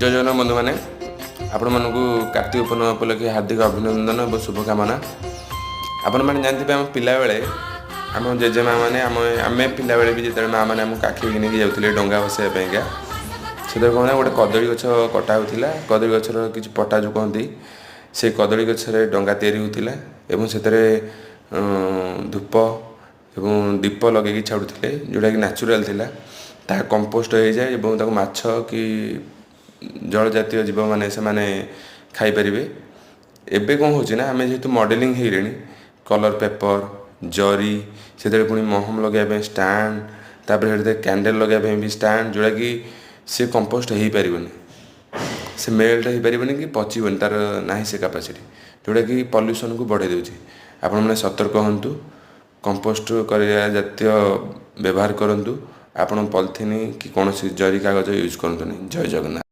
ଜୟ ଜଗନ୍ନାଥ ବନ୍ଧୁମାନେ, ଆପଣମାନଙ୍କୁ କାର୍ତ୍ତିକ ପୂର୍ଣ୍ଣିମା ଉପଲକ୍ଷେ ହାର୍ଦ୍ଦିକ ଅଭିନନ୍ଦନ ଏବଂ ଶୁଭକାମନା। ଆପଣମାନେ ଜାଣିଥିବେ, ଆମ ପିଲାବେଳେ ଆମ ଜେଜେମା ମାନେ, ଆମେ ପିଲାବେଳେ ବି ଯେତେବେଳେ ମା ମାନେ ଆମକୁ କାଖେଇକି ନେଇକି ଯାଉଥିଲେ ଡଙ୍ଗା ଭସାଇବା ପାଇଁକା, ସେତେବେଳେ କ'ଣ ନା ଗୋଟେ କଦଳୀ ଗଛ କଟା ହେଉଥିଲା। କଦଳୀ ଗଛର କିଛି ପଟା ଯେଉଁ କହନ୍ତି, ସେ କଦଳୀ ଗଛରେ ଡଙ୍ଗା ତିଆରି ହେଉଥିଲା ଏବଂ ସେଥିରେ ଧୂପ ଏବଂ ଦୀପ ଲଗେଇକି ଛାଡ଼ୁଥିଲେ, ଯେଉଁଟାକି ନ୍ୟାଚୁରାଲ୍ ଥିଲା। ତାହା କମ୍ପୋଷ୍ଟ ହେଇଯାଏ ଏବଂ ତାକୁ ମାଛ କି ଜଳଜାତୀୟ ଜୀବମାନେ ସେମାନେ ଖାଇପାରିବେ। ଏବେ କ'ଣ ହେଉଛି ନା, ଆମେ ଯେହେତୁ ମଡ଼େଲିଂ ହେଇଗଲେଣି, କଲର୍ ପେପର୍, ଜରି, ସେଥିରେ ପୁଣି ମହମ ଲଗାଇବା ପାଇଁ ଷ୍ଟାଣ୍ଡ, ତାପରେ ସେଥିରେ କ୍ୟାଣ୍ଡେଲ୍ ଲଗାଇବା ପାଇଁ ବି ଷ୍ଟାଣ୍ଡ, ଯେଉଁଟାକି ସେ କମ୍ପୋଷ୍ଟ ହେଇପାରିବନି, ସେ ମେଲ୍ଟ ହେଇପାରିବନି କି ପଚିବନି, ତା'ର ନାହିଁ ସେ କାପାସିଟି, ଯେଉଁଟାକି ପଲ୍ୟୁସନ୍କୁ ବଢ଼ାଇ ଦେଉଛି। ଆପଣମାନେ ସତର୍କ ହୁଅନ୍ତୁ, କମ୍ପୋଷ୍ଟ କରିବା ଜାତୀୟ ବ୍ୟବହାର କରନ୍ତୁ। ଆପଣ ପଲିଥିନ୍ କି କୌଣସି ଜରି କାଗଜ ୟୁଜ୍ କରନ୍ତୁନି। ଜୟ ଜଗନ୍ନାଥ।